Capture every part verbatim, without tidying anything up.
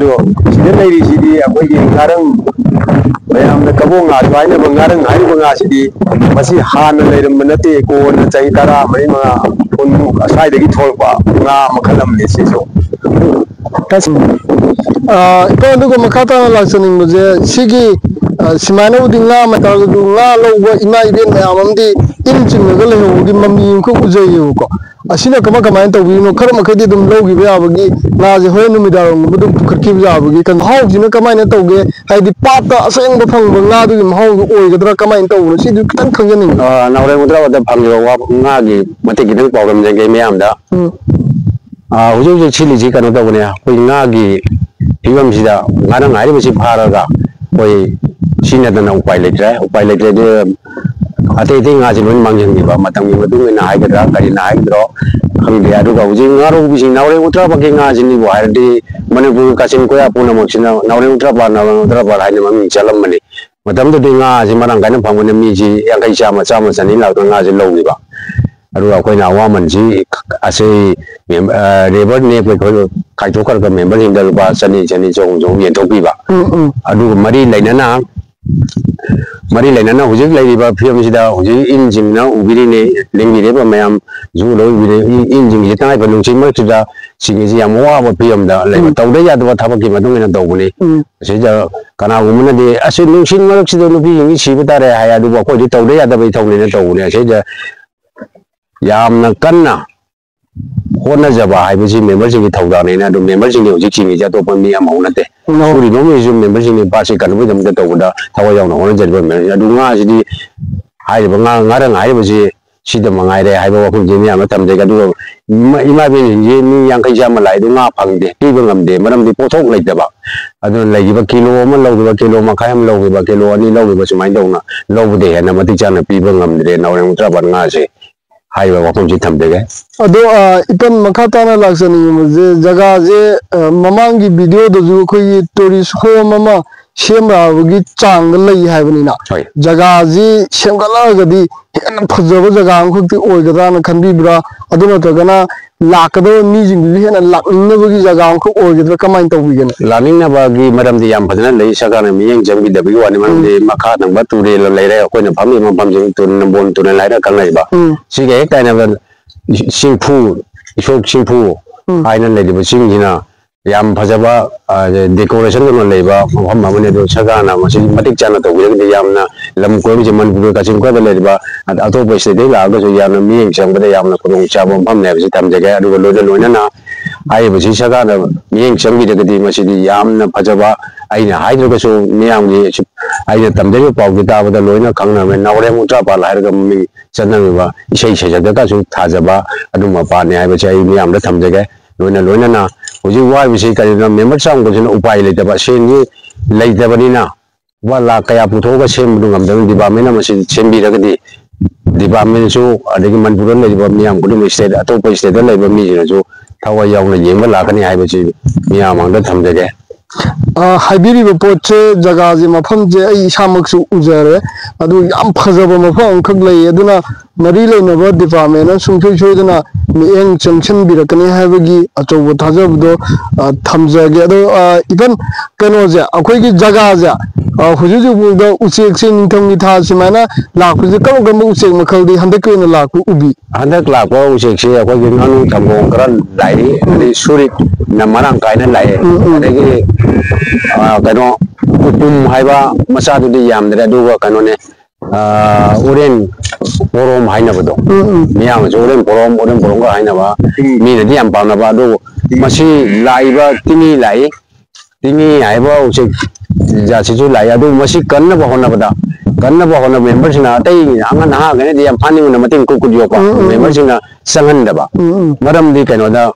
ꯑꯗꯣ ꯁꯤꯗ ꯂꯩꯔꯤꯁꯤꯗꯤ ꯑꯩꯈꯣꯏꯒꯤ ꯉꯥꯔꯪ, ꯃꯌꯥꯝꯅ ꯀꯕꯣꯛ ꯉꯥꯁꯨ ꯍꯥꯏꯅꯕ ꯉꯥꯔꯪ ꯍꯥꯏꯔꯤꯕ ꯉꯥꯁꯤꯗꯤ, ꯃꯁꯤ ꯍꯥꯟꯅ ꯂꯩꯔꯝꯕ ꯅꯠꯇꯦ, ꯀꯣꯟꯅ ꯆꯍꯤ ꯇꯔꯥ ꯃꯔꯤ ꯃꯉꯥ ꯀꯨꯟꯃꯨꯛ ꯑꯁ꯭ꯋꯥꯏꯗꯒꯤ ꯊꯣꯛꯂꯛꯄ ꯉꯥ ꯃꯈꯜ ꯑꯃꯅꯤ ꯁꯤꯁꯨ꯫ ꯑ, ꯏꯇꯥꯎ, ꯑꯗꯨꯒ ꯃꯈꯥ ꯇꯥꯅ ꯂꯥꯛꯆꯅꯤꯡꯕꯁꯦ ꯁꯤꯒꯤ, ꯑ, ꯁꯨꯃꯥꯏꯅꯕꯨꯗꯤ ꯉꯥ ꯃꯆꯥꯗꯨ ꯉꯥ ꯂꯧꯕ ꯏꯃꯥ ꯏꯕꯦꯟ ꯃꯌꯥꯝ ꯑꯃꯗꯤ ꯏꯟ ꯆꯤꯡꯉꯒ ꯂꯩꯍꯧꯕꯒꯤ ꯃꯃꯤ ꯑꯃꯈꯛ ꯎꯖꯩꯌꯦꯕꯀꯣ꯫ ꯑꯁꯤꯅ ꯀꯃꯥꯏ ꯀꯃꯥꯏꯅ ꯇꯧꯕꯤꯔꯤꯅꯣ? ꯈꯔ ꯃꯈꯩꯗꯤ ꯑꯗꯨꯝ ꯂꯧꯈꯤꯕ ꯌꯥꯕꯒꯤ ꯉꯥꯁꯦ ꯍꯣꯔꯦꯟ ꯅꯨꯃꯤꯗꯥꯡꯋꯥꯏꯔꯝꯒꯨꯝꯕ ꯑꯗꯨꯝ ꯄꯨꯈꯠꯈꯤꯕ ꯌꯥꯕꯒꯤ ꯀꯩꯅꯣ, ꯃꯍꯥꯎꯁꯤꯅ ꯀꯃꯥꯏꯅ ꯇꯧꯒꯦ? ꯍꯥꯏꯗꯤ ꯄꯥꯠꯇ ꯑꯁꯦꯡꯕ ꯐꯪꯕ ꯉꯥꯗꯨꯒꯤ ꯃꯍꯥꯎꯗꯣ ꯑꯣꯏꯒꯗ꯭ꯔꯥ, ꯀꯃꯥꯏꯅ ꯇꯧꯕꯅꯣ? ꯁꯤꯗꯤ ꯈꯤꯇꯪ ꯈꯪꯖꯅꯤꯡꯉꯤ꯫ ꯑ, ꯅꯥꯎꯔꯦꯝ ꯎꯗ꯭ꯔꯥꯕꯥꯗ ꯐꯪꯉꯤꯕ ꯋꯥ-, ꯉꯥꯒꯤ ꯃꯇꯦꯛ ꯈꯤꯇꯪ ꯄꯥꯎꯗꯝꯖꯒꯦ ꯃꯤꯌꯥꯝꯗ꯫ ꯎꯝ꯫ ꯑ, ꯍꯧꯖꯤꯛ ꯍꯧꯖꯤꯛ ꯁꯤꯠꯂꯤꯁꯤ ꯀꯩꯅꯣ ꯇꯧꯕꯅꯦ, ꯑꯩꯈꯣꯏ ꯉꯥꯒꯤ ꯐꯤꯕꯝꯁꯤꯗ ꯉꯥꯔꯪ ꯍꯥꯏꯔꯤꯕꯁꯤ ꯐꯥꯔꯒ ꯑꯩꯈꯣꯏ ꯁꯤꯖꯤꯟꯅꯗꯅ ꯎꯄꯥꯏ ꯂꯩꯇ꯭ꯔꯦ꯫ ꯎꯄꯥꯏ ꯂꯩꯇ꯭ꯔꯦꯗꯤ ꯑꯇꯩ ꯑꯇꯩ ꯉꯥꯁꯤ ꯂꯣꯏ ꯃꯥꯡꯁꯤꯟꯈꯤꯕ, ꯃꯇꯝꯒꯤ ꯃꯇꯨꯡ ꯏꯟꯅ ꯍꯥꯏꯒꯗ꯭ꯔꯥ ꯀꯔꯤꯅ ꯍꯥꯏꯒꯗ꯭ꯔꯣ ꯈꯪꯗꯦ꯫ ꯑꯗꯨꯒ ꯍꯧꯖꯤꯛ ꯉꯥꯔꯧꯕꯤꯁꯤꯡ, ꯅꯥꯎꯔꯦꯝ ꯎꯇ꯭ꯔꯥꯕꯥꯗꯀꯤ ꯉꯥꯁꯤꯅꯤꯕꯨ ꯍꯥꯏꯔꯗꯤ ꯃꯅꯤꯄꯨꯔ ꯀꯥꯆꯤꯟ ꯀꯣꯌꯥ ꯄꯨꯝꯅꯃꯛꯁꯤꯅ ꯅꯥꯎꯔꯦꯝ ꯎꯇ꯭ꯔꯥꯕꯥꯗ, ꯅꯥꯎꯔꯦꯝ ꯎꯇ꯭ꯔꯥꯕꯥꯗ ꯍꯥꯏꯅ ꯃꯃꯤꯡ ꯆꯠꯂꯝꯕꯅꯤ꯫ ꯃꯇꯝꯗꯨꯗꯤ ꯉꯥꯁꯤ ꯃꯔꯥꯡ ꯀꯥꯏꯅ ꯐꯪꯕꯅ ꯃꯤꯁꯤ ꯌꯥꯡꯈꯩ, ꯆꯥꯝꯃ, ꯆꯥꯝꯃ ꯆꯅꯤ ꯂꯥꯛꯇꯅ ꯉꯥꯁꯤ ꯂꯧꯈꯤꯕ꯫ ꯑꯗꯨꯒ ꯑꯩꯈꯣꯏꯅ ꯑꯋꯥꯃꯟꯁꯤ ꯑꯁꯤ ꯃꯦꯝ-, ꯑ, ꯂꯦꯕꯔ ꯅꯦꯛꯄ ꯑꯩꯈꯣꯏ ꯀꯥꯏꯊꯣꯛꯈ꯭ꯔꯒ ꯃꯦꯝꯕꯔꯁꯤꯡꯗ ꯂꯨꯄꯥ ꯆꯅꯤ, ꯆꯅꯤ, ꯆꯍꯨꯝ, ꯆꯍꯨꯝ ꯌꯦꯟꯊꯣꯛꯄꯤꯕ꯫ ꯎꯝ, ꯎꯝ꯫ ꯑꯗꯨꯒ ꯃꯔꯤ ꯂꯩꯅꯅ, ꯃꯔꯤ ꯂꯩꯅꯅ ꯍꯧꯖꯤꯛ ꯂꯩꯔꯤꯕ ꯐꯤꯕꯝꯁꯤꯗ ꯍꯧꯖꯤꯛ ꯏꯟꯁꯤꯡꯅ ꯎꯕꯤꯔꯤꯅꯤ, ꯂꯦꯡꯕꯤꯔꯤꯕ ꯃꯌꯥꯝꯁꯨ ꯂꯣꯏ ꯎꯕꯤꯔꯤ꯫ ꯏ-, ꯏꯟꯁꯤꯡꯁꯤ ꯇꯉꯥꯏꯐꯗꯕ ꯅꯨꯡꯁꯤꯠ ꯃꯔꯛꯁꯤꯗ ꯁꯤꯡꯉꯤꯁꯤ ꯌꯥꯝ ꯑꯋꯥꯕ ꯐꯤꯕꯝꯗ ꯂꯩꯕ꯫ ꯎꯝ꯫ ꯇꯧꯗ ꯌꯥꯗꯕ ꯊꯕꯛꯀꯤ ꯃꯇꯨꯡ ꯏꯟꯅ ꯇꯧꯕꯅꯤ꯫ ꯎꯝ꯫ ꯑꯁꯤꯗ ꯀꯅꯥꯒꯨꯝꯕꯅꯗꯤ "ꯑꯁ, ꯅꯨꯡꯁꯤꯠ ꯃꯔꯛꯁꯤꯗ ꯅꯨꯄꯤꯁꯤꯡꯁꯤ ꯁꯤꯕ ꯇꯥꯔꯦ" ꯍꯥꯏ, ꯑꯗꯨꯕꯨ ꯑꯩꯈꯣꯏꯗꯤ ꯇꯧꯗ ꯌꯥꯗꯕ ꯏꯊꯧꯅꯤꯅ ꯇꯧꯕꯅꯦ꯫ ꯑꯁꯤꯗ ꯌꯥꯝꯅ ꯀꯟꯅ ꯍꯣꯠꯅꯖꯕ ꯍꯥꯏꯕꯁꯤ ꯃꯦꯝꯕꯔꯁꯤꯡꯒꯤ ꯊꯧꯗꯥꯡꯅꯤꯅ, ꯑꯗꯨ ꯃꯦꯝꯕꯔꯁꯤꯡꯒꯤ ꯍꯧꯖꯤꯛ ꯆꯤꯡꯉꯤꯁꯦ ꯑꯇꯣꯞꯄ ꯃꯤ ꯑꯃꯐꯥꯎ ꯅꯠꯇꯦ꯫ ꯎꯝ꯫ ꯁꯨꯔꯤꯕ ꯃꯤꯁꯨ ꯃꯦꯝꯕꯔꯁꯤꯡꯒꯤ ꯄꯥꯠꯁꯤ ꯀꯟꯕꯒꯤꯗꯃꯛꯇ ꯇꯧꯕꯗ ꯊꯋꯥꯏ ꯌꯥꯎꯅ ꯍꯣꯠꯅꯖꯔꯤꯕ ꯃꯦꯝꯕꯔꯁꯤꯡ꯫ ꯑꯗꯨ ꯉꯥꯁꯤꯗꯤ ꯍꯥꯏꯔꯤꯕ ꯉꯥ, ꯉꯥꯔꯪ ꯍꯥꯏꯔꯤꯕꯁꯤ ꯁꯤꯗ ꯃꯉꯥꯏꯔꯦ ꯍꯥꯏꯕ ꯋꯥꯐꯝꯁꯤ ꯃꯌꯥꯝꯅ ꯊꯝꯖꯒꯦ꯫ ꯑꯗꯨꯒ ꯏꯃꯥ, ꯏꯃꯥ ꯏꯕꯦꯟꯁꯤꯡꯁꯤ ꯃꯤ ꯌꯥꯡꯈꯩ ꯆꯥꯝꯃ ꯂꯥꯛꯏꯗꯣ ꯉꯥ ꯐꯪꯗꯦ, ꯄꯤꯕ ꯉꯝꯗꯦ, ꯃꯔꯝꯗꯤ ꯄꯣꯠꯊꯣꯛ ꯂꯩꯇꯕ꯫ ꯑꯗꯨꯅ ꯂꯩꯈꯤꯕ ꯀꯤꯂꯣ ꯑꯃ ꯂꯧꯈꯤꯕ, ꯀꯤꯂꯣ ꯃꯈꯥꯏ ꯑꯃ ꯂꯧꯈꯤꯕ, ꯀꯤꯂꯣ ꯑꯅꯤ ꯂꯧꯈꯤꯕ, ꯁꯨꯃꯥꯏꯅ ꯇꯧꯅ ꯂꯧꯕꯗꯩ ꯍꯦꯟꯅ ꯃꯇꯤꯛ ꯆꯥꯅ ꯄꯤꯕ ꯉꯝꯗ꯭ꯔꯦ ꯅꯥꯎꯔꯦꯝ ꯎꯇ꯭ꯔꯥꯕꯥꯗ ꯉꯥꯁꯦ꯫ ꯍꯥꯏꯔꯤꯕ ꯋꯥꯐꯝꯁꯤ ꯊꯝꯖꯒꯦ꯫ ꯑꯗꯣ, ꯑ, ꯏꯄꯟ ꯃꯈꯥ ꯇꯥꯅ ꯂꯥꯛꯆꯅꯤꯡꯕꯁꯦ, ꯖꯒꯥꯁꯦ, ꯑ, ꯃꯃꯥꯡꯒꯤ ꯚꯤꯗꯤꯑꯣꯗꯁꯨ ꯑꯩꯈꯣꯏꯒꯤ ꯇꯨꯔꯤꯁ ꯍꯣꯝ ꯑꯃ ꯁꯦꯝꯕꯒꯤ ꯆꯥꯡꯗ ꯂꯩ ꯍꯥꯏꯕꯅꯤꯅ, ꯍꯣꯏ꯫ ꯖꯒꯥꯁꯤ ꯁꯦꯝꯒꯠꯂꯛꯑꯒꯗꯤ ꯍꯦꯟꯅ ꯐꯖꯕ ꯖꯒꯥ ꯑꯃꯈꯛꯇꯤ ꯑꯣꯏꯒꯗ꯭ꯔꯥꯅ ꯈꯟꯕꯤꯕ꯭ꯔꯥ? ꯑꯗꯨ ꯅꯠꯇ꯭ꯔꯒꯅ ꯂꯥꯛꯀꯗꯕ ꯃꯤꯁꯤꯡꯗꯨꯁꯨ ꯍꯦꯟꯅ ꯂꯥꯛꯅꯤꯡꯅꯕꯒꯤ ꯖꯒꯥ ꯑꯃꯈꯛ ꯑꯣꯏꯒꯗ꯭ꯔꯥ? ꯀꯃꯥꯏꯅ ꯇꯧꯕꯤꯒꯅꯤ? ꯂꯥꯛꯅꯤꯡꯅꯕꯒꯤ ꯃꯔꯝꯗꯤ ꯌꯥꯝ ꯐꯖꯅ ꯂꯩ, ꯁꯔꯀꯥꯔꯅ ꯃꯤꯠꯌꯦꯡ ꯆꯪꯕꯤꯗꯕꯒꯤ ꯋꯥꯅꯤ꯫ ꯃꯔꯝꯗꯤ ꯃꯈꯥ ꯊꯪꯕ ꯇꯨꯔꯦꯜ ꯂꯩꯔꯦ, ꯑꯩꯈꯣꯏꯅ ꯐꯝꯂꯤꯕ ꯃꯐꯝꯁꯤꯡ ꯇꯨꯔꯦꯜ, ꯅꯝꯕꯣꯜ ꯇꯨꯔꯦꯜ ꯍꯥꯏꯔꯒ ꯈꯪꯅꯔꯤꯕ, ꯎꯝ꯫ ꯁꯤꯒ ꯍꯦꯛ ꯇꯥꯏꯅꯕ ꯆꯤꯡꯐꯨ, ꯏꯁꯣꯛ ꯆꯤꯡꯐꯨ ꯎꯝ꯫ ꯍꯥꯏꯅ ꯂꯩꯔꯤꯕ ꯆꯤꯡꯁꯤꯅ ꯌꯥꯝ ꯐꯖꯕ, ꯑ, decoration ꯇꯧꯅ ꯂꯩꯕ ꯃꯐꯝ ꯑꯃꯅꯤ꯫ ꯑꯗꯣ ꯁꯔꯀꯥꯔꯅ ꯃꯁꯤ ꯃꯇꯤꯛ ꯆꯥꯅ ꯇꯧꯕꯤꯔꯒꯗꯤ ꯌꯥꯝꯅ ꯂꯝ ꯀꯣꯏꯕꯁꯦ ꯃꯅꯤꯄꯨꯔ ꯀꯥꯆꯤꯟ ꯀꯣꯏꯕ ꯂꯩꯔꯤꯕ ꯑꯇꯣꯞꯄ state ꯇꯒꯤ ꯂꯥꯛꯑꯒꯁꯨ ꯌꯥꯝꯅ ꯃꯤꯠꯌꯦꯡ ꯆꯪꯕꯗ ꯌꯥꯝꯅ ꯈꯨꯗꯣꯡꯆꯥꯕ ꯃꯐꯝꯅꯤ ꯍꯥꯏꯕꯁꯤ ꯊꯝꯖꯒꯦ꯫ ꯑꯗꯨꯒ ꯂꯣꯏꯅ ꯂꯣꯏꯅꯅ ꯍꯥꯏꯔꯤꯕꯁꯤ ꯁꯔꯀꯥꯔꯅ ꯃꯤꯠꯌꯦꯡ ꯆꯪꯕꯤꯔꯒꯗꯤ ꯃꯁꯤꯗꯤ ꯌꯥꯝꯅ ꯐꯖꯕ, ꯑꯩꯅ ꯍꯥꯏꯗ꯭ꯔꯒꯁꯨ ꯃꯤꯌꯥꯝꯒꯤ, ꯑꯩꯅ ꯇꯝꯖꯔꯤꯕ ꯄꯥꯎꯗꯤ ꯇꯥꯕꯗ ꯂꯣꯏꯅ ꯈꯪꯅꯔꯝꯃꯦ꯫ ꯅꯥꯎꯔꯦꯝ ꯎꯇ꯭ꯔꯥꯄꯥꯜ ꯍꯥꯏꯔꯒ ꯃꯃꯤꯡ ꯆꯠꯅꯔꯤꯕ, ꯏꯁꯩ ꯁꯩꯁꯛꯇꯒꯁꯨ ꯊꯥꯖꯕ ꯑꯗꯨꯝꯕ ꯄꯥꯠꯅꯤ ꯍꯥꯏꯕꯁꯦ ꯑꯩ ꯃꯤꯌꯥꯝꯗ ꯊꯝꯖꯒꯦ꯫ ꯂꯣꯏꯅ ꯂꯣꯏꯅꯅ ꯍꯧꯖꯤꯛ ꯋꯥꯔꯤꯕꯁꯤ ꯀꯔꯤꯒꯤꯅꯣ, member ꯆꯥꯎꯈꯠꯄꯁꯤꯅ ꯎꯄꯥꯏ ꯂꯩꯇꯕ, ꯁꯦꯟꯁꯤ ꯂꯩꯇꯕꯅꯤꯅ ꯂꯨꯄꯥ ꯂꯥꯈ ꯀꯌꯥ ꯄꯨꯊꯣꯛꯑꯒ ꯁꯦꯝꯕꯗꯨ ꯉꯝꯗꯕꯅꯤ꯫ Department ꯑꯃ ꯁꯤ ꯁꯦꯝꯕꯤꯔꯒꯗꯤ department ꯁꯨ, ꯑꯗꯒꯤ ꯃꯅꯤꯄꯨꯔꯗ ꯂꯩꯔꯤꯕ ꯃꯤꯌꯥꯝ ꯈꯨꯗꯤꯡꯃꯛ, state, ꯑꯇꯣꯞꯄ state ꯇ ꯂꯩꯕ ꯃꯤꯁꯤꯡꯅꯁꯨ ꯊꯋꯥꯏ ꯌꯥꯎꯅ ꯌꯦꯡꯕ ꯂꯥꯛꯀꯅꯤ ꯍꯥꯏꯕꯁꯤ ꯃꯤꯌꯥꯝ ꯃꯥꯡꯗ ꯊꯝꯖꯒꯦ꯫ ꯑ, ꯍꯥꯏꯕꯤꯔꯤꯕ ꯄꯣꯠꯁꯦ, ꯖꯒꯥꯁꯦ, ꯃꯐꯝꯁꯦ ꯑꯩ ꯏꯁꯥꯃꯛꯁꯨ ꯎꯖꯔꯦ꯫ ꯑꯗꯨ ꯌꯥꯝ ꯐꯖꯕ ꯃꯐꯝ ꯑꯃꯈꯛ ꯂꯩ꯫ ꯑꯗꯨꯅ ꯃꯔꯤ ꯂꯩꯅꯕ department ꯅ ꯁꯨꯡꯁꯣꯏ ꯁꯣꯏꯗꯅ ꯃꯤꯠꯌꯦꯡ ꯆꯪꯁꯤꯟꯕꯤꯔꯛꯀꯅꯤ ꯍꯥꯏꯕꯒꯤ ꯑꯆꯧꯕ ꯊꯥꯖꯕꯗꯣ, ꯑ, ꯊꯝꯖꯒꯦ꯫ ꯑꯗꯣ, ꯑ, even ꯀꯩꯅꯣꯁꯦ, ꯑꯩꯈꯣꯏꯒꯤ ꯖꯒꯥꯁꯦ, ꯑ, ꯍꯧꯖꯤꯛ ꯍꯧꯖꯤꯛ ꯐꯥꯎꯗ ꯎꯆꯦꯛꯁꯦ ꯅꯤꯡꯊꯝꯒꯤ ꯊꯥ ꯁꯨꯃꯥꯏꯅ ꯂꯥꯛꯄꯁꯦ ꯀꯔꯝ ꯀꯔꯝꯕ ꯎꯆꯦꯛ ꯃꯈꯜꯗꯤ ꯍꯟꯗꯛꯀꯤ ꯑꯣꯏꯅ ꯂꯥꯛꯄ ꯎꯕꯤ? ꯍꯟꯗꯛ ꯂꯥꯛꯄ ꯎꯆꯦꯛꯁꯤ ꯑꯩꯈꯣꯏꯒꯤ ꯉꯥꯅꯨ ꯊꯝꯕꯣꯡ ꯈꯔ ꯂꯥꯛꯏ, ꯑꯗꯩ ꯁꯨꯔꯤꯠꯅ ꯃꯔꯥꯡ ꯀꯥꯏꯅ ꯂꯥꯛꯑꯦ, ꯎꯝ, ꯎꯝ꯫ ꯑꯗꯒꯤ, ꯑ, ꯀꯩꯅꯣ, ꯎꯄꯨꯝ ꯍꯥꯏꯕ ꯃꯆꯥꯗꯨꯗꯤ ꯌꯥꯝꯗ꯭ꯔꯦ, ꯑꯗꯨꯒ ꯀꯩꯅꯣꯅꯦ, ꯑ, ꯎꯔꯦꯟ ꯄꯣꯔꯣꯝ ꯍꯥꯏꯅꯕꯗꯣ, ꯎꯝ, ꯎꯝ꯫ ꯃꯤꯌꯥꯝꯅꯁꯨ ꯎꯔꯦꯟ ꯄꯣꯔꯣꯝ, ꯎꯔꯦꯟ ꯄꯣꯔꯣꯝꯒ ꯍꯥꯏꯅꯕ, ꯃꯤꯅꯗꯤ ꯌꯥꯝ ꯄꯥꯝꯅꯕ꯫ ꯑꯗꯨ ꯃꯁꯤ ꯂꯥꯛꯏꯕ ꯇꯤꯅꯤ ꯂꯥꯛꯏ, ꯇꯤꯅꯤ ꯍꯥꯏꯕ ꯎꯆꯦꯛ ꯖꯥꯠꯁꯤꯁꯨ ꯂꯥꯛꯏ꯫ ꯑꯗꯨꯕꯨ ꯃꯁꯤ ꯀꯟꯅꯕ ꯍꯣꯠꯅꯕꯗ, ꯀꯟꯅꯕ ꯍꯣꯠꯅꯕ member ꯁꯤꯡꯅ, ꯑꯇꯩ ꯑꯉꯥꯡ ꯅꯍꯥꯈꯩꯅꯗꯤ ꯌꯥꯝ ꯐꯥꯅꯤꯡꯕꯅ ꯃꯇꯤꯟ ꯀꯨ ꯀꯨꯠ ꯌꯣꯛꯄ, ꯎꯝ, ꯎꯝ, ꯎꯝ꯫ Member ꯁꯤꯡꯅ ꯆꯪꯍꯟꯗꯕ꯫ ꯎꯝ, ꯎꯝ꯫ ꯃꯔꯝꯗꯤ ꯀꯩꯅꯣꯗ,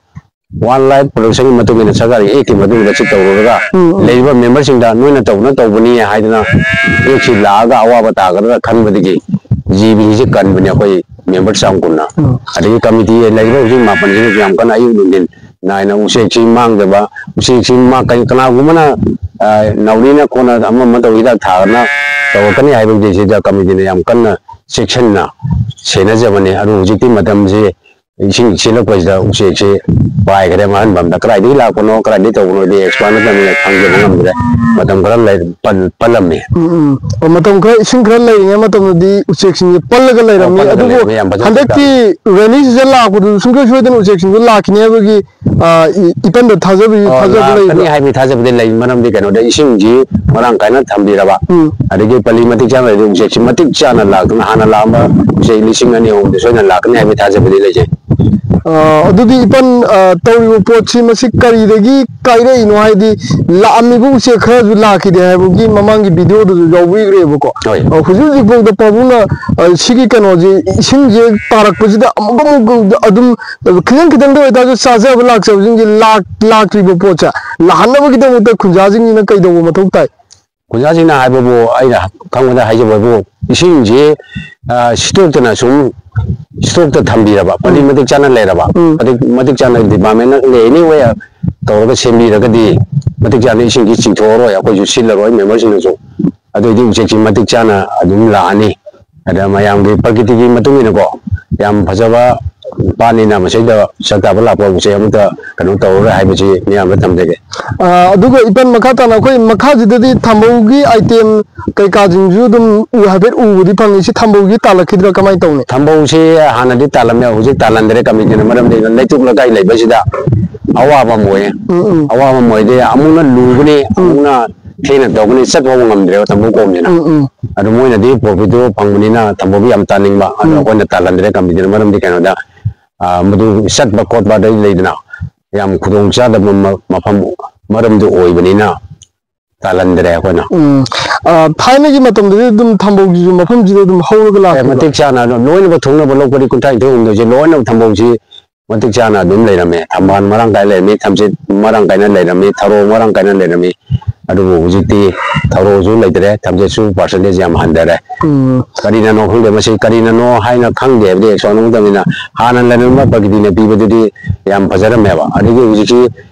Wildlife Protection ꯒꯤ ꯃꯇꯨꯡ ꯏꯟꯅ ꯁꯔꯀꯥꯔꯒꯤ act ꯀꯤ ꯃꯇꯨꯡ ꯏꯟꯅ ꯁꯤ ꯇꯧꯔꯨꯔꯒ, ꯎꯝ, ꯎꯝ꯫ ꯂꯩꯔꯤꯕ member ꯁꯤꯡꯗ ꯅꯣꯏꯅ ꯇꯧꯕꯅ ꯇꯧꯕꯅꯤ ꯍꯥꯏꯗꯅ act ꯁꯤ ꯂꯥꯛꯑꯒ ꯑꯋꯥꯕ ꯇꯥꯒꯗ꯭ꯔꯥ ꯈꯟꯕꯗꯒꯤ ꯖꯤꯕꯁꯤꯡꯁꯤ ꯀꯟꯕꯅꯤ ꯑꯩꯈꯣꯏ member ꯆꯥꯝ ꯀꯨꯟꯅ꯫ ꯎꯝ꯫ ꯑꯗꯒꯤ committee ꯂꯩꯔꯤꯕ ꯍꯧꯖꯤꯛ ꯃꯥꯄꯟꯁꯤꯅꯁꯨ ꯌꯥꯝ ꯀꯟꯅ ꯑꯌꯨꯛ ꯅꯨꯡꯊꯤꯟ ꯅꯥꯏꯅ ꯎꯆꯦꯛꯁꯤ ꯃꯥꯡꯗꯕ, ꯎꯆꯦꯛꯁꯤ ꯃꯥ-, ꯀꯩ-, ꯀꯅꯥꯒꯨꯝꯕꯅ ꯑ, ꯅꯥꯎꯔꯤꯅ ꯀꯣꯟꯅ ꯑꯃ ꯑꯃ ꯇꯧ, ꯍꯤꯗꯥꯛ ꯊꯥꯗꯅ ꯇꯧꯔꯛꯀꯅꯤ ꯍꯥꯏꯕꯒꯤꯗꯤ ꯁꯤꯗ ꯀꯃꯤꯇꯤꯅ ꯌꯥꯝ ꯀꯟꯅ ꯆꯦꯛꯁꯤꯟꯅ ꯁꯦꯟꯅꯖꯕꯅꯤ꯫ ꯑꯗꯨ ꯍꯧꯖꯤꯛꯇꯤ ꯃꯇꯝꯁꯤ ꯏꯁꯤꯡ ꯆꯦꯜꯂꯛꯄꯁꯤꯗ ꯎꯆꯦꯛꯁꯤ ꯄꯥꯏꯈ꯭ꯔꯦ ꯃꯥꯡꯍꯟꯐꯝꯗ꯫ ꯀꯗꯥꯏꯗꯒꯤ ꯂꯥꯛꯄꯅꯣ, ꯀꯗꯥꯏꯗꯒꯤ ꯇꯧꯕꯅꯣꯗꯤ expert ꯅꯠꯇꯕꯅꯤꯅ ꯈꯪꯖꯕ ꯉꯝꯗ꯭ꯔꯦ꯫ ꯃꯇꯝ ꯈꯔ ꯂꯩ-, ꯄꯜ-, ꯄꯜꯂꯝꯃꯤ꯫ ꯎꯝ, ꯎꯝ꯫ ꯑꯣ, ꯃꯇꯝ ꯈꯔ, ꯏꯁꯤꯡ ꯈꯔ ꯂꯩꯔꯤꯉꯩ ꯃꯇꯝꯗꯗꯤ ꯎꯆꯦꯛꯁꯤꯡꯁꯦ ꯄꯜꯂꯒ ꯑꯣ, ꯂꯩꯔꯝꯃꯤ꯫ ꯄꯜꯂꯒ ꯑꯗꯨꯕꯨ ꯂꯩꯔꯝꯃꯤ, ꯌꯥꯝ ꯐꯖꯅ ꯍꯟꯗꯛꯀꯤ ꯆꯞ ꯆꯥꯔꯦ꯫ Rainy season ꯂꯥꯛꯄꯗꯨ ꯁꯨꯡꯁꯣꯏ ꯁꯣꯏꯗꯅ ꯎꯆꯦꯛꯁꯤꯡꯗꯨ ꯂꯥꯛꯈꯤꯅꯤ ꯍꯥꯏꯕꯒꯤ, ꯑ, ꯏ-, ꯏꯄꯟꯗ ꯊꯥꯖꯕ, ꯑꯣ, ꯊꯥꯖꯕ ꯂꯥꯛꯀꯅꯤ ꯂꯩꯕ꯭ꯔꯥ? ꯍꯥꯏꯕꯒꯤ ꯊꯥꯖꯕꯗꯤ ꯂꯩ꯫ ꯃꯔꯝꯗꯤ ꯀꯩꯅꯣꯗ ꯏꯁꯤꯡꯁꯤ ꯃꯔꯥꯡ ꯀꯥꯏꯅ ꯊꯝꯕꯤꯔꯕ, ꯎꯝ꯫ ꯑꯗꯒꯤ ꯄꯜꯂꯤ ꯃꯇꯤꯛ ꯆꯥꯅ ꯂꯩꯔꯗꯤ ꯎꯆꯦꯛꯁꯤ ꯃꯇꯤꯛ ꯆꯥꯅ ꯂꯥꯛꯇꯨꯅ ꯍꯥꯟꯅ ꯂꯥꯛꯑꯝꯕ ꯎꯆꯦꯛ ꯂꯤꯁꯤꯡ ꯑꯅꯤ ꯑꯍꯨꯝꯗꯤ ꯁꯣꯏꯗꯅ ꯂꯥꯛꯀꯅꯤ ꯍꯥꯏꯕꯒꯤ ꯊꯥꯖꯕꯗꯤ ꯂꯩꯖꯩ꯫ ꯑ, ꯑꯗꯨꯗꯤ ꯏꯄꯟ, ꯑ, ꯇꯧꯔꯤꯕ ꯄꯣꯠꯁꯤ ꯃꯁꯤ ꯀꯔꯤꯗꯒꯤ ꯀꯥꯏꯔꯛꯏꯅꯣ? ꯍꯥꯏꯗꯤ ꯂꯥꯛꯑꯝꯃꯤꯕ ꯎꯆꯦꯛ ꯈꯔꯁꯨ ꯂꯥꯛꯈꯤꯗꯦ ꯍꯥꯏꯕꯒꯤ ꯃꯃꯥꯡꯒꯤ video ꯗꯁꯨ ꯌꯥꯎꯕꯤꯈ꯭ꯔꯦꯕꯀꯣ꯫ ꯍꯣꯏ꯫ ꯑ, ꯍꯧꯖꯤꯛ ꯍꯧꯖꯤꯛ ꯐꯥꯎꯗ ꯄꯥꯕꯨꯡꯅ, ꯑ, ꯁꯤꯒꯤ ꯀꯩꯅꯣꯁꯦ, ꯏꯁꯤꯡꯁꯦ ꯇꯥꯔꯛꯄꯁꯤꯗ ꯑꯃꯨꯛ ꯑꯃꯨꯛ ꯑꯗꯨꯝ ꯈꯤꯇꯪ ꯈꯤꯇꯪꯗ ꯑꯣꯏꯇꯥꯔꯁꯨ ꯆꯥꯖꯕ ꯂꯥꯛꯆꯕꯁꯤꯡꯁꯦ ꯂꯥꯛ-, ꯂꯥꯛꯇ꯭ꯔꯤꯕ ꯄꯣꯠꯁꯦ ꯂꯥꯛꯍꯟꯅꯕꯒꯤꯗꯃꯛꯇ ꯈꯨꯟꯖꯥꯁꯤꯡꯁꯤꯅ ꯀꯩꯗꯧꯕ ꯃꯊꯧ ꯇꯥꯏ? ꯈꯨꯟꯖꯥꯁꯤꯡꯅ ꯍꯥꯏꯕꯕꯨ, ꯑꯩꯅ ꯈꯪꯕꯗ ꯍꯥꯏꯖꯕꯕꯨ, ꯏꯁꯤꯡꯁꯤ, ꯑ, ꯁꯤꯠꯇꯣꯛꯇꯅ ꯁꯨꯝ ꯁꯤꯠꯇꯣꯛꯇ ꯊꯝꯕꯤꯔꯕ, ꯄꯜꯂꯤ ꯎꯝ꯫ ꯃꯇꯤꯛ ꯆꯥꯅ ꯂꯩꯔꯕ, ꯎꯝ꯫ ꯃꯇꯤꯛ, ꯃꯇꯤꯛ ꯆꯥꯅ department ꯅ anyway ꯇꯧꯔꯒ ꯁꯦꯝꯕꯤꯔꯒꯗꯤ ꯃꯇꯤꯛ ꯆꯥꯅ ꯏꯁꯤꯡꯁꯤ ꯆꯤꯡꯊꯣꯛꯑꯔꯣꯏ, ꯑꯩꯈꯣꯏꯁꯨ ꯁꯤꯠꯂꯔꯣꯏ, member ꯁꯤꯡꯅꯁꯨ꯫ ꯑꯗꯨꯑꯣꯏꯗꯤ ꯎꯆꯦꯛꯁꯤ ꯃꯇꯤꯛ ꯆꯥꯅ ꯑꯗꯨꯝ ꯂꯥꯛꯑꯅꯤ꯫ ꯑꯗ ꯃꯌꯥꯝꯒꯤ ꯄ꯭ꯔꯀꯤꯇꯤꯒꯤ ꯃꯇꯨꯡ ꯏꯟꯅꯀꯣ, ꯌꯥꯝ ꯐꯖꯕ ꯄꯥꯠꯅꯤꯅ ꯃꯁꯤꯗ ꯁꯛ ꯇꯥꯕ ꯂꯥꯛꯄ ꯎꯆꯦꯛ ꯑꯃꯠꯇ ꯀꯩꯅꯣ ꯇꯧꯔꯔꯣꯏ ꯍꯥꯏꯕꯁꯤ ꯃꯤꯌꯥꯝꯗ ꯊꯝꯖꯒꯦ꯫ ꯑ, ꯑꯗꯨꯒ ꯏꯄꯟ ꯃꯈꯥ ꯇꯥꯅ ꯑꯩꯈꯣꯏ ꯃꯈꯥꯁꯤꯗꯗꯤ ꯊꯝꯕꯧꯒꯤ item ꯀꯩꯀꯥꯁꯤꯡꯁꯨ ꯑꯗꯨꯝ ꯎ-, ꯍꯥꯏꯐꯦꯠ ꯎꯕꯗꯤ ꯐꯪꯉꯤ꯫ ꯁꯤ ꯊꯝꯕꯧꯒꯤ ꯇꯥꯜꯂꯛꯈꯤꯗ꯭ꯔꯥ, ꯀꯃꯥꯏꯅ ꯇꯧꯅꯤ? ꯊꯝꯕꯧꯁꯤ ꯍꯥꯟꯅꯗꯤ ꯇꯥꯜꯂꯝꯃꯦ, ꯍꯧꯖꯤꯛ ꯇꯥꯜꯂꯝꯗ꯭ꯔꯦ ꯀꯃꯤꯇꯤꯅ, ꯃꯔꯝꯗꯤ ꯂꯩꯇꯨꯞ ꯂꯩꯀꯥꯏ ꯂꯩꯕꯁꯤꯗ ꯑꯋꯥꯕ ꯑꯃ ꯑꯣꯏꯌꯦ꯫ ꯎꯝ, ꯎꯝ꯫ ꯑꯋꯥꯕ ꯑꯃ ꯑꯣꯏꯗꯤ ꯑꯃꯨꯛꯅ ꯂꯨꯒꯅꯤ, ꯎꯝ꯫ ꯑꯃꯨꯛꯅ ꯊꯦꯡꯅ ꯇꯧꯒꯅꯤ, ꯆꯠꯄ ꯐꯥꯎꯕ ꯉꯝꯗ꯭ꯔꯦꯕ ꯊꯝꯕꯧ ꯀꯣꯝꯅꯤꯅ꯫ ꯎꯝ, ꯎꯝ꯫ ꯑꯗꯨ ꯃꯣꯏꯅꯗꯤ profit ꯇꯨ ꯐꯪꯕꯅꯤꯅ ꯊꯝꯕꯧꯗꯤ ꯌꯥꯝ ꯇꯥꯅꯤꯡꯕ, ꯑꯗꯣ ꯎꯝ꯫ ꯑꯩꯈꯣꯏꯅ ꯇꯥꯜꯍꯟꯗ꯭ꯔꯦ ꯀꯝꯄꯅꯤꯗꯨꯅ, ꯃꯔꯝꯗꯤ ꯀꯩꯅꯣꯗ, ꯑ, ꯃꯗꯨ ꯆꯠꯄ ꯈꯣꯠꯄ ꯑꯗꯩ ꯂꯩꯗꯅ ꯌꯥꯝ ꯈꯨꯗꯣꯡ ꯆꯥꯗꯕ ꯃ-, ꯃꯐꯝ ꯃꯔꯝꯗꯨ ꯑꯣꯏꯕꯅꯤꯅ ꯇꯥꯜꯍꯟꯗ꯭ꯔꯦ ꯑꯩꯈꯣꯏꯅ꯫ ꯎꯝ꯫ ꯑ, ꯊꯥꯏꯅꯒꯤ ꯃꯇꯝꯗꯗꯤ ꯑꯗꯨꯝ ꯊꯝꯕꯧꯁꯤꯁꯨ ꯃꯐꯝꯁꯤꯗ ꯑꯗꯨꯝ ꯍꯧꯔꯒ ꯑꯦ, ꯂꯥꯛꯄ꯭ꯔꯥ? ꯃꯇꯤꯛ ꯆꯥꯅ ꯑꯗꯨꯝ ꯂꯣꯏꯅꯃꯛ ꯊꯨꯡꯅꯕ ꯂꯧ ꯄꯔꯤ ꯀꯨꯟꯊ꯭ꯔꯥ ꯅꯤꯊꯣꯏ ꯍꯨꯝꯗꯣꯏꯁꯦ ꯂꯣꯏꯅꯃꯛ ꯊꯝꯕꯧꯁꯤ ꯃꯇꯤꯛ ꯆꯥꯅ ꯑꯗꯨꯝ ꯂꯩꯔꯝꯃꯦ꯫ ꯊꯝꯕꯥꯜ ꯃꯔꯥꯡ ꯀꯥꯏꯅ ꯂꯩꯔꯝꯃꯤ, ꯊꯝꯆꯦꯠ ꯃꯔꯥꯡ ꯀꯥꯏꯅ ꯂꯩꯔꯝꯃꯤ, ꯊꯔꯣ ꯃꯔꯥꯡ ꯀꯥꯏꯅ ꯂꯩꯔꯝꯃꯤ꯫ ꯑꯗꯨꯕꯨ ꯍꯧꯖꯤꯛꯇꯤ ꯊꯔꯣꯁꯨ ꯂꯩꯇ꯭ꯔꯦ, ꯊꯝꯆꯦꯠꯁꯨ percentage ꯌꯥꯝ ꯍꯟꯊꯔꯦ꯫ ꯎꯝ꯫ ꯀꯔꯤꯅꯅꯣ ꯈꯪꯗꯦ, ꯃꯁꯤ ꯀꯔꯤꯅꯅꯣ ꯍꯥꯏꯅ ꯈꯪꯗꯦ ꯍꯥꯏꯕꯗꯤ ꯑꯦꯛꯁꯄꯥꯔꯠ ꯅꯠꯇꯕꯅꯤꯅ꯫ ꯍꯥꯟꯅ ꯂꯩꯔꯝꯕ ꯄ꯭ꯔꯀꯤꯇꯤꯅ ꯄꯤꯕꯗꯨꯗꯤ ꯌꯥꯝ ꯐꯖꯔꯝꯃꯦꯕ꯫ ꯑꯗꯒꯤ ꯍꯧꯖꯤꯛꯁꯤ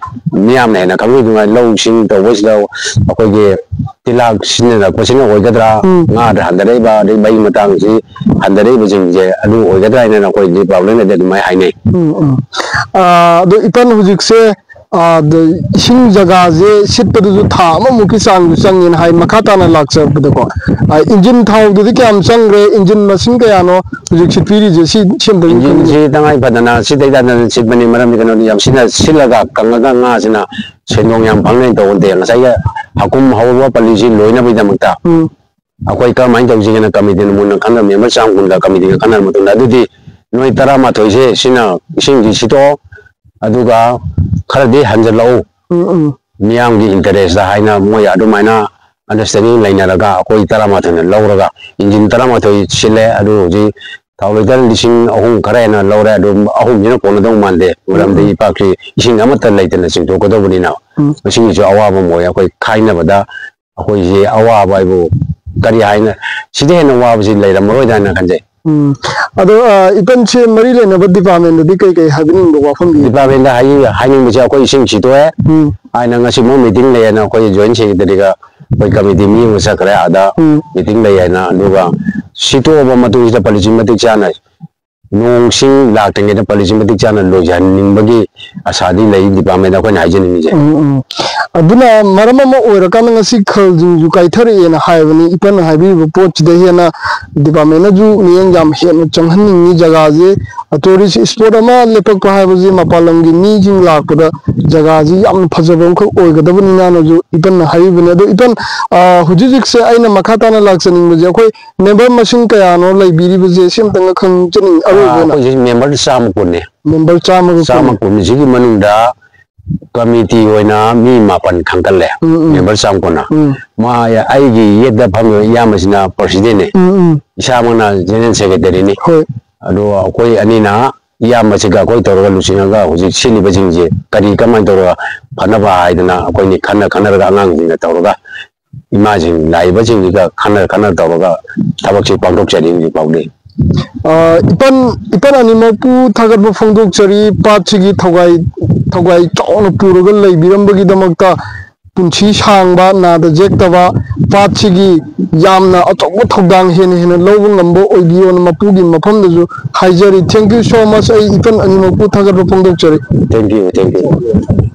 ꯃꯤꯌꯥꯝꯅ ꯍꯦꯟꯅ ꯈꯪꯕꯤꯗꯨꯉꯥꯏ ꯂꯧꯁꯤꯡ ꯇꯧꯕꯁꯤꯗ ꯑꯩꯈꯣꯏꯒꯤ ꯇꯤꯜꯍꯥꯛ ꯁꯤꯖꯤꯟꯅꯔꯛꯄꯁꯤꯅ ꯑꯣꯏꯒꯗ꯭ꯔꯥ, ꯎꯝ꯫ ꯉꯥꯗ ꯍꯟꯊꯔꯛꯏꯕ, ꯑꯗꯩ ꯃꯩ ꯃꯇꯥꯡꯁꯤ ꯍꯟꯊꯔꯛꯏꯕꯁꯤꯡꯁꯦ ꯑꯗꯨ ꯑꯣꯏꯒꯗ꯭ꯔꯥ ꯍꯥꯏꯅ ꯑꯩꯈꯣꯏ ꯗꯤꯄꯥꯔꯠꯃꯦꯟꯅꯗꯤ ꯑꯗꯨꯃꯥꯏꯅ ꯍꯥꯏꯅꯩ꯫ ꯎꯝ, ꯎꯝ꯫ ꯑꯥ, ꯑꯗꯣ ꯏꯄꯟ ꯍꯧꯖꯤꯛꯁꯦ, ꯑꯥ, ꯗ-, ꯏꯁꯤꯡ ꯖꯒꯥꯁꯦ ꯁꯤꯠꯄꯗꯨꯁꯨ ꯊꯥ ꯑꯃꯃꯨꯛꯀꯤ ꯆꯥꯡꯁꯨ ꯆꯪꯉꯦꯅ ꯍꯥꯏ, ꯃꯈꯥ ꯇꯥꯅ ꯂꯥꯛꯆꯔꯛꯄꯗꯀꯣ꯫ ꯑꯥ, ꯏꯟꯖꯤꯟ ꯊꯥꯎꯗꯨꯗꯤ ꯀꯌꯥꯝ ꯆꯪꯈ꯭ꯔꯦ? ꯏꯟꯖꯤꯟ ꯃꯁꯤꯡ ꯀꯌꯥꯅꯣ ꯍꯧꯖꯤꯛ ꯁꯤꯠꯄꯤꯔꯤꯁꯦ? ꯁꯤ, ꯁꯤ ꯑꯝꯇꯪ ꯈꯪꯅꯤꯡꯉꯤ꯫ ꯏꯟꯖꯤꯟꯁꯤ ꯇꯉꯥꯏ ꯐꯗꯅ ꯁꯤꯠꯇꯩ ꯇꯥꯗꯅ ꯁꯤꯠꯄꯅꯤ꯫ ꯃꯔꯝꯗꯤ ꯀꯩꯅꯣꯗꯤ ꯌꯥꯝ ꯁꯤꯠꯅ ꯁꯤꯠꯂꯒ ꯀꯪꯉꯒ ꯉꯥꯁꯤꯅ ꯁꯦꯟꯗꯣꯡ ꯌꯥꯝ ꯐꯪꯅꯦꯅ ꯇꯧꯕ ꯅꯠꯇꯦ꯫ ꯉꯁꯥꯏꯒꯤ ꯍꯀꯨꯝ ꯍꯧꯔꯨꯕ ꯄꯜꯂꯤꯁꯤ ꯂꯣꯏꯅꯕꯒꯤꯗꯃꯛꯇ ꯎꯝ꯫ ꯑꯩꯈꯣꯏ ꯀꯔꯝꯍꯥꯏꯅ ꯇꯧꯁꯤꯒꯦꯅ ꯀꯃꯤꯇꯤꯅ ꯃꯨꯟꯅ ꯈꯟꯅ ꯃꯦꯝꯕꯔ ꯆꯥꯝ ꯀꯨꯟꯒ ꯀꯃꯤꯇꯤꯒ ꯈꯟꯅꯔ ꯃꯇꯨꯡꯗ, ꯑꯗꯨꯗꯤ ꯅꯣꯏ ꯇꯔꯥꯃꯥꯊꯣꯏꯁꯦ ꯁꯤꯅ ꯏꯁꯤꯡꯁꯤ ꯁꯤꯠꯇꯣꯛꯑꯣ, ꯑꯗꯨꯒ ꯈꯔꯗꯤ ꯍꯟꯖꯜꯂꯛꯎ ꯎꯝ, ꯎꯝ꯫ ꯃꯤꯌꯥꯝꯒꯤ interest ꯇ ꯍꯥꯏꯅ ꯃꯣꯏ ꯑꯗꯨꯃꯥꯏꯅ understanding ꯂꯩꯅꯔꯒ ꯑꯩꯈꯣꯏ ꯇꯔꯥꯃꯥꯊꯣꯏꯅ ꯂꯧꯔꯒ ꯏꯟꯖꯤꯟ ꯇꯔꯥꯃꯥꯊꯣꯏ ꯁꯤꯜꯂꯦ꯫ ꯑꯗꯨ ꯍꯧꯖꯤꯛ ꯊꯥꯎ litre ꯂꯤꯁꯤꯡ ꯑꯍꯨꯝ ꯈꯔ ꯍꯦꯟꯅ ꯂꯧꯔꯦ꯫ ꯑꯗꯨ ꯑꯍꯨꯝꯁꯤꯅ ꯀꯣꯟꯅꯗꯧ ꯃꯥꯟꯗꯦ, ꯃꯔꯝꯗꯤ ꯎꯝ꯫ ꯏꯄꯥꯛꯁꯤ ꯏꯁꯤꯡ ꯑꯃꯠꯇ ꯂꯩꯇꯅ ꯆꯤꯡꯊꯣꯛꯀꯗꯧꯕꯅꯤꯅ꯫ ꯎꯝ꯫ ꯃꯁꯤꯒꯤꯁꯨ ꯑꯋꯥꯕ ꯑꯃ ꯑꯣꯏ꯫ ꯑꯩꯈꯣꯏ ꯈꯥꯏꯅꯕꯗ ꯑꯩꯈꯣꯏꯁꯤ ꯑꯋꯥꯕ ꯍꯥꯏꯕꯨ ꯀꯔꯤ ꯍꯥꯏꯅ, ꯁꯤꯗ ꯍꯦꯟꯅ ꯋꯥꯕꯁꯤ ꯂꯩꯔꯝꯃꯔꯣꯏꯗ꯭ꯔꯥ ꯍꯥꯏꯅ ꯈꯟꯖꯩ꯫ ꯎꯝ꯫ ꯑꯗꯣ, ꯑ, ꯏꯄꯟꯁꯦ ꯃꯔꯤ ꯂꯩꯅꯕ department ꯗꯗꯤ ꯀꯩ ꯀꯩ ꯍꯥꯏꯕꯤꯅꯤꯡꯕ ꯋꯥꯐꯝ ꯂꯩ? Department ꯗ ꯍꯥꯏ-, ꯍꯥꯏꯅꯤꯡꯕꯁꯦ ꯑꯩꯈꯣꯏ ꯏꯁꯤꯡ ꯁꯤꯠꯇꯣꯛꯑꯦ꯫ ꯎꯝ꯫ ꯍꯥꯏꯅ ꯉꯁꯤ ꯃꯣꯏ meeting ꯂꯩꯌꯦꯅ ꯑꯩꯈꯣꯏ joint secretary ꯒ ꯑꯩꯈꯣꯏ committee ꯃꯤ ꯑꯃ ꯆꯠꯈ꯭ꯔꯦ ꯑꯥꯗ ꯎꯝ꯫ Meeting ꯂꯩ ꯍꯥꯏꯅ꯫ ꯑꯗꯨꯒ ꯁꯤꯠꯇꯣꯛꯑꯕ ꯃꯇꯨꯡꯁꯤꯗ ꯄꯜꯂꯤꯁꯤ ꯃꯇꯤꯛ ꯆꯥꯅ ꯅꯣꯡ ꯁꯤꯡ ꯂꯥꯛꯇ꯭ꯔꯤꯉꯩꯗ ꯄꯜꯂꯤꯁꯤ ꯃꯇꯤꯛ ꯆꯥꯅ ꯂꯣꯏꯁꯤꯟꯅꯤꯡꯕꯒꯤ ꯑꯁꯥꯗꯤ ꯂꯩ department ꯗ ꯑꯩꯈꯣꯏꯅ ꯍꯥꯏꯖꯅꯤꯡꯉꯤꯁꯦ꯫ ꯎꯝ, ꯎꯝ꯫ ꯑꯗꯨꯅ ꯃꯔꯝ ꯑꯃ ꯑꯣꯏꯔꯀꯥꯟꯗ ꯉꯁꯤ ꯈꯜꯁꯤꯡꯁꯨ ꯀꯥꯏꯊꯔꯛꯑꯦꯅ ꯍꯥꯏꯕꯅꯤ꯫ ꯏꯄꯟꯅ ꯍꯥꯏꯕꯤꯔꯤꯕ ꯄꯣꯠꯁꯤꯗ ꯍꯦꯟꯅ department ꯅꯁꯨ ꯃꯤꯠꯌꯦꯡ ꯌꯥꯝ ꯍꯦꯟꯅ ꯆꯪꯍꯟꯅꯤꯡꯉꯤ꯫ ꯖꯒꯥꯁꯦ tourist spot ꯑꯃ ꯂꯦꯞꯄꯛꯄ ꯍꯥꯏꯕꯁꯤ ꯃꯄꯥꯟ ꯂꯝꯒꯤ ꯃꯤꯁꯤꯡ ꯂꯥꯛꯄꯗ ꯖꯒꯥꯁꯤ ꯌꯥꯝꯅ ꯐꯖꯕ ꯑꯃꯈꯛ ꯑꯣꯏꯒꯗꯕꯅꯤꯅꯁꯨ ꯏꯄꯟꯅ ꯍꯥꯏꯔꯤꯕꯅꯤ꯫ ꯑꯗꯣ ꯏꯄꯟ, ꯑ, ꯍꯧꯖꯤꯛ ꯍꯧꯖꯤꯛꯁꯦ ꯑꯩꯅ ꯃꯈꯥ ꯇꯥꯅ ꯂꯥꯛꯆꯅꯤꯡꯕꯁꯦ, ꯑꯩꯈꯣꯏ member ꯃꯁꯤꯡ ꯀꯌꯥꯅꯣ ꯂꯩꯕꯤꯔꯤꯕꯁꯦ? ꯁꯤ ꯑꯝꯇꯪꯒ ꯈꯪꯖꯅꯤꯡꯉꯤ꯫ ꯑꯔꯣꯏꯕ ꯑꯣꯏꯅ꯫ ꯑꯩꯈꯣꯏꯁꯤ member ꯆꯥꯝꯃ ꯀꯨꯟꯅꯤ꯫ Member ꯆꯥꯝꯃꯒ ꯀꯨꯟ꯫ ꯆꯥꯝꯃ ꯀꯨꯟꯁꯤꯒꯤ ꯃꯅꯨꯡꯗ committee ꯑꯣꯏꯅ ꯃꯤ ꯃꯥꯄꯟ ꯈꯟꯒꯠꯂꯦ꯫ ꯎꯝ, ꯎꯝ꯫ Member ꯆꯥꯝꯃ ꯀꯨꯟꯅ꯫ ꯎꯝ꯫ ꯃꯥ-, ꯑꯩꯒꯤ ꯌꯦꯠꯇ ꯐꯝꯃꯤꯕ ꯏꯌꯥꯝꯕꯁꯤꯅ president ꯅꯤ꯫ ꯎꯝ, ꯎꯝ꯫ ꯏꯁꯥꯃꯛꯅ general secretary ꯅꯤ꯫ ꯍꯣꯏ꯫ ꯑꯗꯣ ꯑꯩꯈꯣꯏ ꯑꯅꯤꯅ ꯏꯌꯥꯝꯕꯁꯤꯒ ꯑꯩꯈꯣꯏ ꯇꯧꯔꯒ ꯂꯨꯆꯤꯡꯉꯒ ꯍꯧꯖꯤꯛ ꯁꯤꯜꯂꯤꯕꯁꯤꯡꯁꯦ ꯀꯔꯤ ꯀꯃꯥꯏꯅ ꯇꯧꯔꯒ ꯐꯅꯕ ꯍꯥꯏꯗꯅ ꯑꯩꯈꯣꯏꯅꯤ ꯈꯟꯅ ꯈꯟꯅꯔꯒ ꯑꯉꯥꯡꯁꯤꯡꯒ ꯇꯧꯔꯒ ꯏꯃꯥꯁꯤꯡ ꯂꯥꯛꯏꯕꯁꯤꯡꯁꯤꯒ ꯈꯟꯅ ꯈꯟꯅ ꯇꯧꯔꯒ ꯊꯕꯛꯁꯤ ꯄꯥꯡꯊꯣꯛꯆꯔꯤ ꯍꯧꯖꯤꯛ ꯐꯥꯎꯗꯤ꯫ ꯑ, ꯏꯄꯟ ꯏꯄꯟ ꯑꯅꯤꯃꯛꯄꯨ ꯊꯥꯒꯠꯄ ꯐꯣꯡꯗꯣꯛꯆꯔꯤ꯫ ꯄꯥꯠꯁꯤꯒꯤ ꯊꯧꯒꯥꯏ ꯊꯧꯒꯥꯏ ꯆꯥꯎꯅ ꯄꯨꯔꯒ ꯂꯩꯕꯤꯔꯝꯕꯒꯤꯗꯃꯛꯇ꯫ ꯄꯨꯟꯁꯤ ꯁꯥꯡꯕ, ꯅꯥꯗ ꯌꯦꯛꯇꯕ, ꯄꯥꯠꯁꯤꯒꯤ ꯌꯥꯝꯅ ꯑꯆꯧꯕ ꯊꯧꯗꯥꯡ ꯍꯦꯟꯅ ꯍꯦꯟꯅ ꯂꯧꯕ ꯉꯝꯕ ꯑꯣꯏꯕꯤꯌꯣꯅ ꯃꯄꯨꯒꯤ ꯃꯐꯝꯗꯁꯨ ꯍꯥꯏꯖꯔꯤ꯫ Thank you so much꯫ ꯑꯩ ꯏꯄꯟ ꯑꯅꯤꯃꯛꯄꯨ ꯊꯥꯒꯠꯄ ꯐꯣꯡꯗꯣꯛꯆꯔꯤ꯫ Thank you, thank you꯫